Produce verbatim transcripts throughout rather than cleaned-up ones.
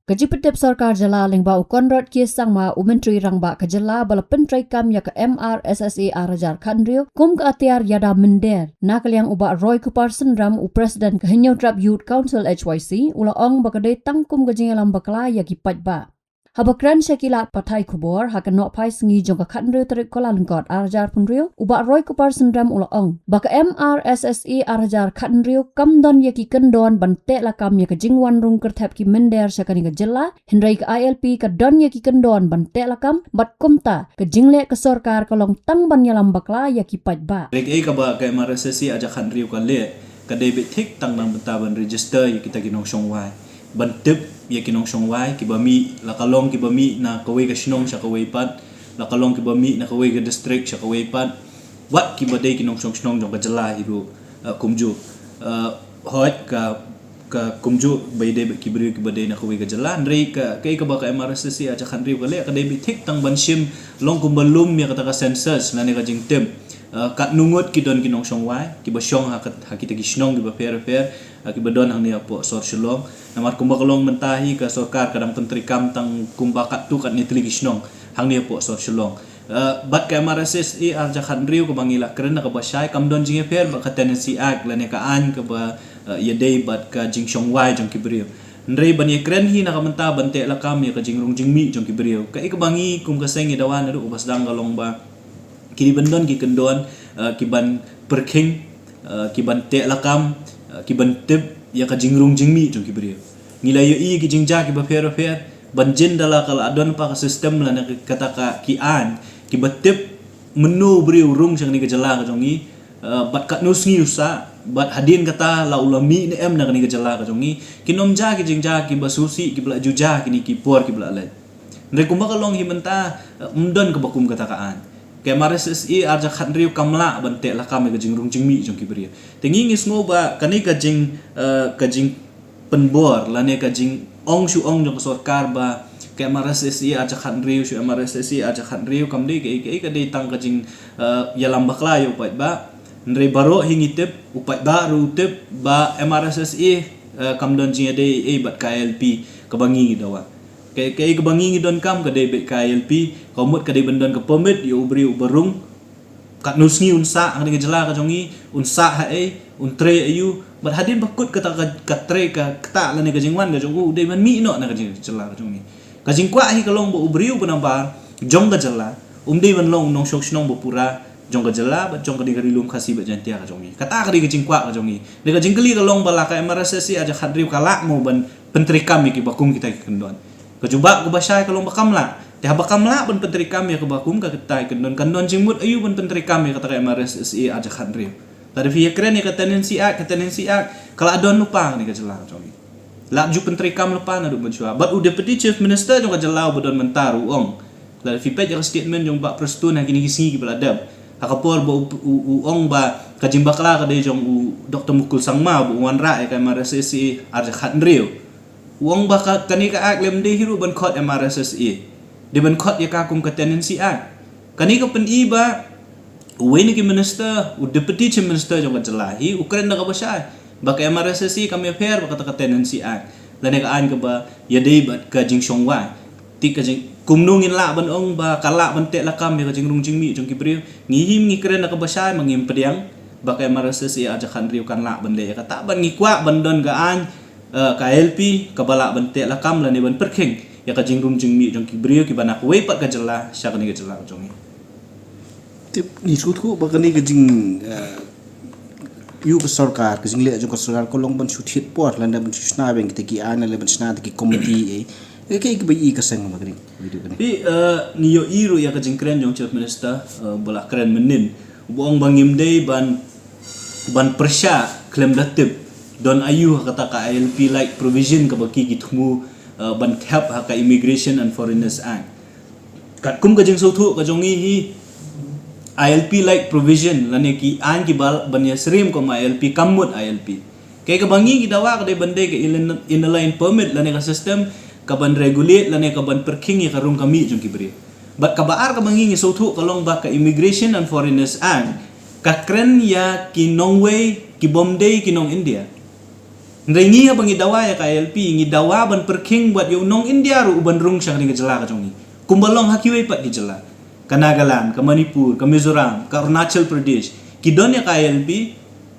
Ka jingpyntip sorkar jylla lyngba u Conrad K Sangma, u Myntri Rangbah ka jylla, ba la pyntreikam ïa ka M R S S A ar hajar khathynriew kum ka atiar ïada mynder, na ka liang u Bah Roy Kupar Synram, u President ka Hynñiewtrep Youth Council H Y C, u la ong ba ka dei tang kum ka jingïalam bakla ïa ki paidbah. Haba kren sha ki lad pathai khubor ha ka nohphai sngi jong ka khathynriew tarik Kyllalyngkot ar hajar phew hynriew, u Bah Roy Kupar Synram u la ong ba ka M R S S A ar hajar khathynriew kam don ïa ki kyndon ban teh lakam ïa ka jingwan rung kyrthep ki mynder sha kane ka jylla, hynrei ka I L P ka don ïa ki kyndon ban teh lakam, bad kumta ka jingleh ka sorkar ka long tang ban ïalam bakla ïa ki paidbah. Hynrei kaei kaba ka M R S S A ar hajar khathynriew ka leh, ka dei beit thik tang na bynta ban register ïa kita ki nongshong wai, ban tip ïa ki nongshong wai kiba mih, la ka long kiba mih na kawei ka shnong sha kawei pat, la ka long kiba mih na kawei ka district sha kawei pat, wat kiba dei ki nongshong shnong jong ka jylla hi ruh, eh, kumjuh. Eh, hooid ka, ka kumjuh ba ïadei bad ki briew kiba dei na kawei ka jylla, hynrei ka, kaei kaba ka M R S S A ar hajar khathynriew ka leh, ka dei beit thik tang ban shim long kumba lum ïa kata ka census lane ka jingtip. Eh, katno ngut ki don ki nongshong wai kiba shong ha ka, ha kita ki shnong kiba pher pher, eh, kiba don hangne hapoh sor Shillong. Namar kumba ka long mynta hi ka sorkar ka dang pyntreikam tang kumba katto katne tylli ki shnong hangne hapoh sor Shillong. Eh, bad ka M R S S A ar hajar khathynriew kaba ngi la kren na kaba shai kam don jingïapher bad ka Tenancy Act lane ka aiñ kaba, eh, ïadei bad ka jingshong wai jong ki briew. Hynrei ban ïakren hi na ka bynta ban teh lakam ïa ka jingrung jingmih jong ki briew, kaei kaba ngi kum ka seng ngi dawa naduh kaba sdang ka long ba ki dei ban don ki kyndon, eh, ki ban pyrkhing, eh, ki ban teh lakam, eh, ki ban tip ïa ka jingrung jingmih jong ki briew. Ngi la ïohi ki jingjia kiba pher pher, ban jin da la ka la don pa ka system lane kata ka ki aiñ kiba tip mynno u briew u rung sha kane ka jylla ka jong ngi, eh, bad katno sngi u sah, bad hadien kata la u la mih ne em na kane ka jylla ka jong ngi. Kin ym jia ki jingjia kiba sngewsih kiba la ju jia kine ki por kiba la leit. Hynrei kumba ka long hi mynta, eh, ym don kaba kum kata ka aiñ. Ka M R S S A ar hajar khathynriew kam lah ban teh lakam ïa ka jingrung jingmih jong ki briew. Te ngi ngi sngew ba kane ka jing, eh, ka jingpynbor lane ka jingong shu ong jong ka sorkar ba ka M R S S A ar hajar khathynriew shu M R S S A ar hajar khathynriew kam dei kaei kaei, ka dei tang ka jing, eh, ïalam bakla ïa u paidbah. Hynrei baroh hi ngi tip, u paidbah ruh u tip ba M R S S A, eh, kam don jingïadei ei ei bad ka I L P kaba ngi ngi dawa. Kaei kaei kaba ngi ngi donkam ka dei beit ka I L P, ka mut ka dei ban don ka permit ïa u briew uba rung. Katno sngi un sah ha kane ka jylla ka jong ngi, un sah haei, un trei aiu, bad hadien ba kut kata ka, ka trei ka ktah lane ka jingwan ka jong u, u dei ban mih noh na ka jylla ka jong ngi. Ka jingkwah hi ka long ba u briew uba nabar jong ka jylla um dei ban long u nongshong shnong ba pura jong ka jylla bad jong kane ka Ri Lum Khasi bad Jaiñtia ka jong ngi. Kata ka dei ka jingkwah ka jong ngi. Dei ka jingkylli ka long ba la ka M R S S A ar hajar khathynriew ka lah mo ban pyntreikam ïa kiba kum kita ki kyndon. Ka jubab kaba shai ka long ba kam lah. Te haba kam lah ban pyntreikam ïa kaba kum ka kita ki kyndon, kan don jingmut aiu ban pyntreikam ïa kata ka M R S S A ar hajar khathynriew? Lada phi ïakren ïa ka Tenancy Act, ka Tenancy Act ka la don lypa ha kane ka jylla ka jong ngi. La ju pyntreikam lypa naduh mynshuwa. Bad u Deputy Chief Minister jong ka jylla uba don mynta ruh u ong, lada phi peit ïa ka statement jong Bah Prestone ha kine ki sngi kiba la dep, ha ka por ba u, u, u ong ba ka jingbakla ka dei jong u Doktor Mukul Sangma ba u wanrah ïa ka M R S S A ar hajar khathynriew. U ong ba ka, kane ka Act lem dei hi ruh ban khot M R S S A, dei ban khot ïa ka kum ka Tenancy Act. Kane ka pyni ba uwei na ki minister, u Deputy Chief Minister jong ka jylla hi, u kren da kaba shai ba ka M R S S A kam ïapher bad kata ka Tenancy Act lane ka aiñ kaba ïadei bad ka jingshong wai. Te ka jing, kumno ngin lah ban ong ba ka lah ban teh lakam ïa ka jingrung jingmih jong ki briew? Ngi hi ngi kren da kaba shai, ma ngim pdiang ba ka M R S S A ar hajar khathynriew kan lah ban leh ïa kata, bad ngi kwah ban don ka aiñ, eh, ka I L P kaba lah ban teh lakam lane ban pyrkhing ïa ka jingrung jingmih jong ki briew kiba na kawei pat ka jylla sha kane ka jylla ka jong ngi. Tip, ngi sngewthuh ba kane ka jing, eh, ïa ka sorkar, ka jingleh jong ka sorkar ka long ban shu thied por lane ban shu shna biang kita ki aiñ lane ban shna kita ki komiti, eh. Kaei kaei kaba ïohi ka seng ba kane, video kane? Te, eh, ngi ïohi ruh ïa ka jingkren jong Chief Minister, eh, ba la kren mynnin, uba ong ba ngim dei ban, ban pyrshah khlem da tip don aiu ha kata ka I L P like provision kaba ki ki thmu, eh, ban thep ha ka Immigration and Foreigners Act. Katkum ka jingsngewthuh ka jong ngi hi, I L P like provision lane ki aiñ kiba ban ïasyriem kum I L P kam mut I L P. Kaei kaba ngi ngi dawa ka dei ban dei ka Inner, Inner Line Permit lane ka system ka ban regulate lane ka ban pyrkhing ïa ka rung ka mih jong ki briew. Bad kaba ar kaba ngi ngi sngewthuh ka long ba ka Immigration and Foreigners Act ka kren ïa ki nongwei kibym dei ki nong India. Hynrei ngi haba ngi dawa ïa ka I L P, ngi dawa ban pyrkhing wat ïa u nong India ruh u ban rung sha kane ka jylla ka jong ngi, kumba long ha kiwei pat ki jylla, ka Nagaland, ka Manipur, ka Mizoram, ka Arunachal Pradesh, ki don ïa ka I L P.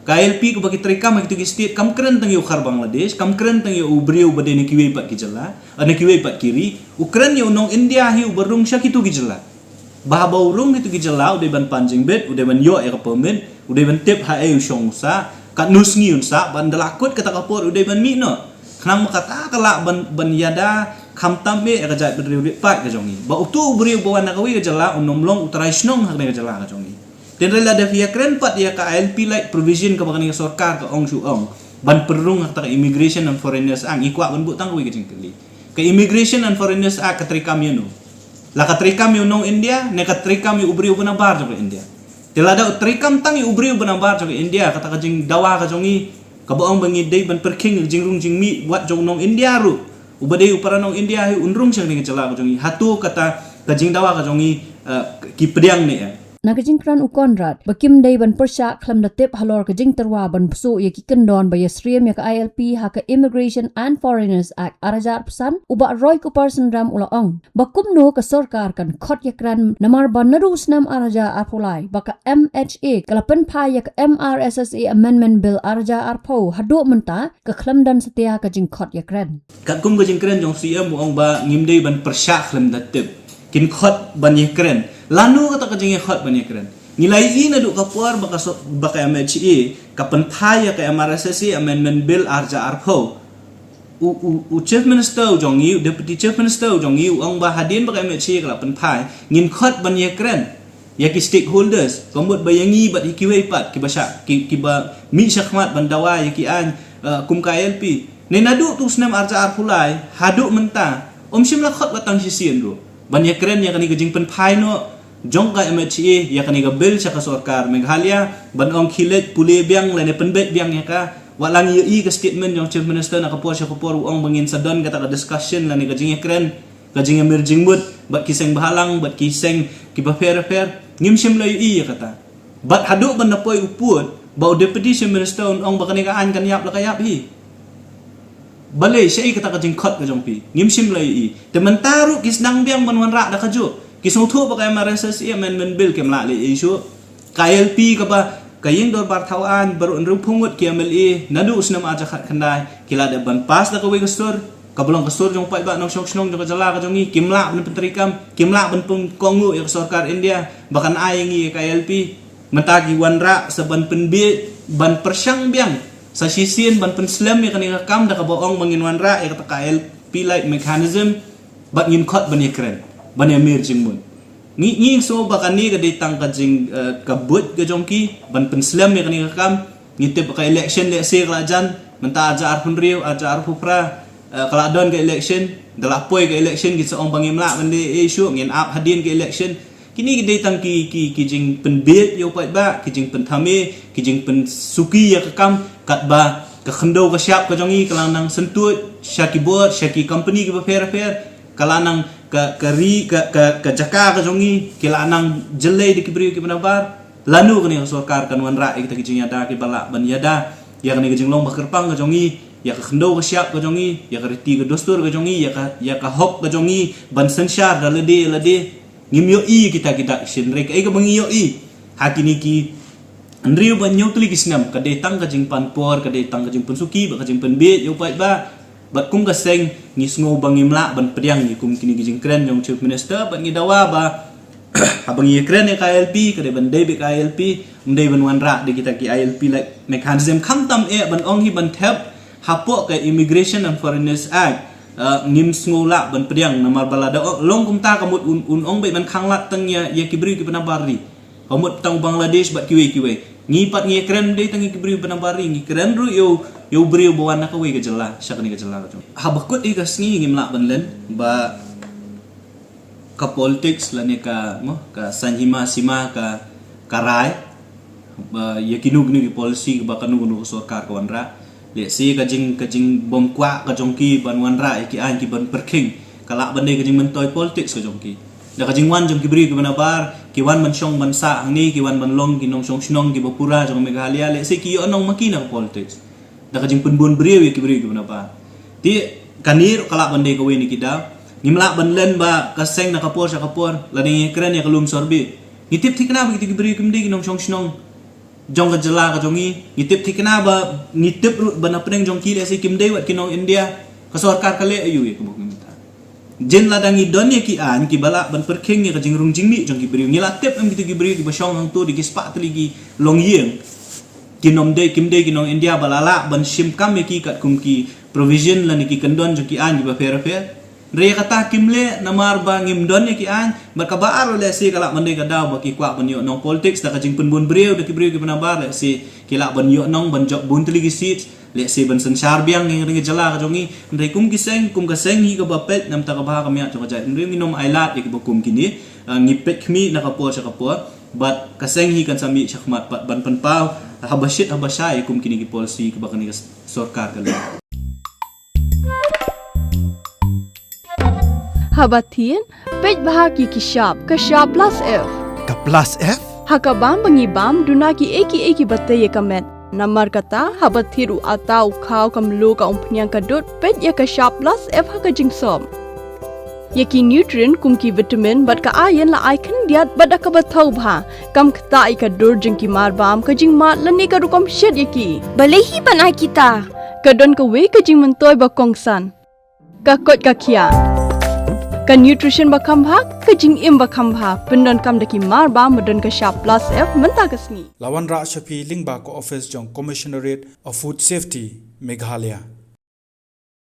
Ka I L P kaba ki treikam ha kito ki state kam kren tang ïa u khar Bangladesh, kam kren tang ïa u briew ba dei na kiwei pat ki jylla, eh, na kiwei pat ki ri. U kren ïa u nong India hi uba rung sha kito ki jylla. Ba haba u rung ha kito ki jylla, u dei ban pan jingbit, u dei ban ïoh ïa ka permit, u dei ban tip haei u shong u sah, katno sngi un sah, ban da la kut kata ka por u dei ban mih noh. Khnang ba kata ka lah ban, ban ïada khamtam eh ïa ka jaitbynriew rit paid ka jong ngi. Ba uto u briew ba wan na kawei ka jylla un ym long u trai shnong ha kane ka jylla ka jong ngi. Te hynrei lada phi ïakren pat ïa ka I L P like provision kaba kane ka sorkar ka ong shu ong ban pynrung ha kata ka Immigration and Foreigners Act, ngi kwah ban buh tang kawei ka jingkylli. Ka Immigration and Foreigners Act ka treikam ïa uno? La ka treikam ïa u nong India ne ka treikam ïa u briew ba nabar jong ka India? Te lada u treikam tang ïa u briew ba nabar jong ka India, kata ka jingdawa ka jong ngi kaba ong ba ngi dei ban pyrkhing ka jingrung jingmih wat jong u nong India ruh, uba dei u para nong India hi un rung sha kane ka jylla ka jong ngi, hato kata ka jingdawa ka jong ngi, eh, ki pdiang ne em? Na ka jingkren u Conrad ba kim dei ban pyrshah khlem da tip halor ka jingtyrwa ban pynsuh ïa ki kyndon ba ïasyriem ïa ka I L P ha ka Immigration and Foreigners Act ar hajar arphew san, u Bah Roy Cooper Synrem u la ong ba kumno ka sorkar kan khot ïakren, namar ba naduh u snem ar hajar arphew lai ba ka M H A ka la pynphai ïa ka M R S S A Amendment Bill ar hajar arphew, haduh mynta ka khlem don satia ka jingkhot ïakren. Katkum ka jingkren jong C M u ong ba ngim dei ban pyrshah khlem da tip. Kin khot ban ïakren. Lano kata ka jingïakhot ban ïakren? Ngi la ïohi naduh ka por ba ka so-, ba ka M H A ka pynphai ïa ka M R S S A Amendment Bill ar hajar arphew. U, u, u Chief Minister u jong ngi, u Deputy Chief Minister u jong ngi, u ong ba hadien ba ka M H A ka la pynphai, ngin khot ban ïakren ïa ki stakeholders, ka mut ba ïa ngi bad ïa kiwei pat kiba shah, ki, kiba mih shakhmat ban dawa ïa ki aiñ, eh, kum ka I L P. Ne naduh tu snem ar hajar arphew lai haduh mynta, ym shym la khot wat tang shisien ruh ban ïakren ïa kane ka jingpynphai noh jong ka M H A ïa kane ka bill sha ka sorkar Meghalaya, ban ong khie leit pule biang lane pynbeit biang ïa ka. Wat la ngi ïohi ka statement jong Chief Minister na ka por sha ka por u ong ba ngin sa don kata ka discussion lane ka jingïakren, ka jingïamir jingmut bad ki seng bhalang, bad ki seng kiba pher pher. Ngim shym la ïohi ïa kata. Bad haduh ban da poi u pud ba u Deputy Chief Minister un ong ba kane ka aiñ kan ïap la ka ïap hi. Balei, shaei kata ka jingkhot ka jong phi? Ngim shym la ïohi. Te mynta ruh ki sdang biang ban wanrah da kajuh. Ki sngewthuh ba ka M R S S A Amendment Bill kim lah leh ei shuh. Ka I L P kaba ka ïing dorbar thaw aiñ baroh hynriewphew ngut ki M L A naduh u snem ar hajar khatkhyndai ki la dep ban pass da kawei ka sur, kaba long ka sur jong u paidbah nongshong shnong jong ka jylla ka jong ngi, kim lah ban pyntreikam, kim lah ban pynkohnguh ïa ka sorkar India ba kan ai ïa ngi ïa ka I L P. Mynta ki wanrah sa ban pynbiej, ban pyrshang biang sa shisien, ban pynslem ïa kane ka kam da kaba ong ba ngin wanrah ïa kata ka I L P like mechanism, bad ngin khot ban ïakren, ban ïamir jingmut. Ngi, ngi sngew ba kane ka dei tang ka jing, eh, ka buit ka jong ki ban pynslem ïa kane ka kam. Ngi tip ba ka election lehse ka la jan, mynta ar hajar arphew hynriew, ar hajar arphew phra, eh, ka la don ka election, da la poi ka election ki sa ong ba ngim lah ban leh ei shuh, ngin ap hadien ka election. Kine ki dei tang ki, ki, ki jingpynbiej ïa u paidbah, ki jingpynthame, ki jingpynsuki ïa ka kam, katba ka khyndew ka shyiap ka jong ngi ka la nang syntuid sha ki bor, sha ki company kiba pher pher, ka la nang ka, ka ri, ka, ka, ka jaka ka jong ngi ki la nang jyllei da ki briew kiba nabar. Lano kane ka sorkar kan wanrah ïa kita ki jingïada kiba lah ban ïada ïa kane ka jinglong ba kyrpang ka jong ngi, ïa ka khyndew ka shyiap ka jong ngi, ïa ka riti ka dustur ka jong ngi, ïa ka, ïa ka hok ka jong ngi ban synshar da lade lade? Ngim ïohi kita ki dak shin rek. Ei, kaba ngi ïohi ha kine ki hynriew ba hynñiew tylli ki snem ka dei tang ka jingpan por, ka dei tang ka jingpynsuki bad ka jingpynbiej ïa u paidbah. Bad kum ka seng ngi sngew ba ngim lah ban pdiang ïa kum kine ki jingkren jong u Chief Minister, bad ngi dawa ba haba ngi ïakren ïa ka I L P, ka dei ban dei beit ka I L P, ym dei ban wanrah da kita ki I L P like mechanism. Khamtam eh ban ong hi ban thep hapoh ka Immigration and Foreigners Act, eh, ngim sngew lah ban pdiang, namar ba lada long kumta ka mut un, un ong beit ban khanglad tang ïa, ïa ki briew kiba nabar ri. Ka mut tang Bangladesh bad kiwei kiwei. Ngi pat ngi ïakren ym dei tang ïa ki briew ba nabar ri, ngi kren ruh ïa u, ïa u briew ba wan na kawei ka jylla sha kane ka jylla ka jong. Haba kut ïa ka sngi ngim lah ban len ba ka politics lane ka, mo, ka saiñ hima sima ka, ka rai ba ïa kino kino ki policy ba kano kano ka sorkar ka wanrah. Lehse ka jing, ka jingbymkwah ka jong ki ban wanrah ïa ki aiñ kiban pyrkhing ka lah ban dei ka jingmyntoi politics ka jong ki. Da ka jingwan jong ki briew kiba nabar, ki wan ban shong ban sah hangne, ki wan ban long ki nongshong shnong kiba pura jong Meghalaya, lehse ki ïoh nong ma ki na ka politics. Da ka jingpynbun briew ïa ki briew kiba nabar. Te kane ruh ka lah ban dei kawei na ki daw. Ngim lah ban len ba ka seng na ka por sha ka por, lane ngi kren ïa ka lum Sorbi. Ngi tip thikna ba kito ki briew kim dei ki nongshong shnong jong ka jylla ka jong ngi. Ngi tip thikna ba, ngi tip ruh ba na pdeng jong ki lehse kim dei wat ki nong India. Ka sorkar ka leh aïu ïa kaba kumta? Jin lada ngi don ïa ki aiñ kiba lah ban pyrkhing ïa ka jingrung jingmih jong ki briew, ngi la tip em kito ki briew kiba shong hangto da ki spah tylli ki longïing. Kim dei, kim dei ki nong India ba la lah ban shim kam ïa ki katkum ki provision lane ki kyndon jong ki aiñ kiba pher pher. Hynrei ïa kata kim leh namar ba ngim don ïa ki aiñ, bad kaba ar lehse ka lah ban dei ka daw ba ki kwah ban ïoh nong politics da ka jingpynbun briew da ki briew kiba nabar, lehse ki lah ban ïoh nong ban jop bun tylli ki seat, lehse ban synshar biang ïa ka jylla ka jong ngi. Hynrei kum ki seng, kum ka seng hi kaba peit, namar kaba ha ka miat jong ka jaitbynriew ngin ym ailad ïa kiba kum kine. Ah, ngi peit khmih na ka por sha ka por, bad ka seng hi kan sa mih shakhmat pat ban pynpaw haba shit haba shai ïa kum kine ki policy kaba kane ka sorkar ka leh. Haba thied, peit bha ki ki shap, ka shap plus F. Ka plus F? Ha ka bam ba ngi bam, duna ki ei ki ei kiba tei ïa ka met. Namar kata, haba thied u atta, u khaw, ka mluh, ka umphniang, ka dud, peit ïa ka shap plus F ha ka jingsop. Ïa ki nutrient kum ki vitamin bad ka iron la ai khyndiat bad da kaba thaw bha. Kam ktah ïa ka dur jong ki marbam, ka jingmad lane ka rukom shet ïa ki. Balei hi ban ai kita? Ka don kawei ka jingmyntoi ba kongsan. Ka koit ka khiah. Ka nutrition ba kham bha, ka jingim ba kham bha. Pyndonkam da ki marbam ba don ka shap plus F mynta ka sngi. La wanrah sha phi lyngba ka office jong Commissionerate of Food Safety, Meghalaya.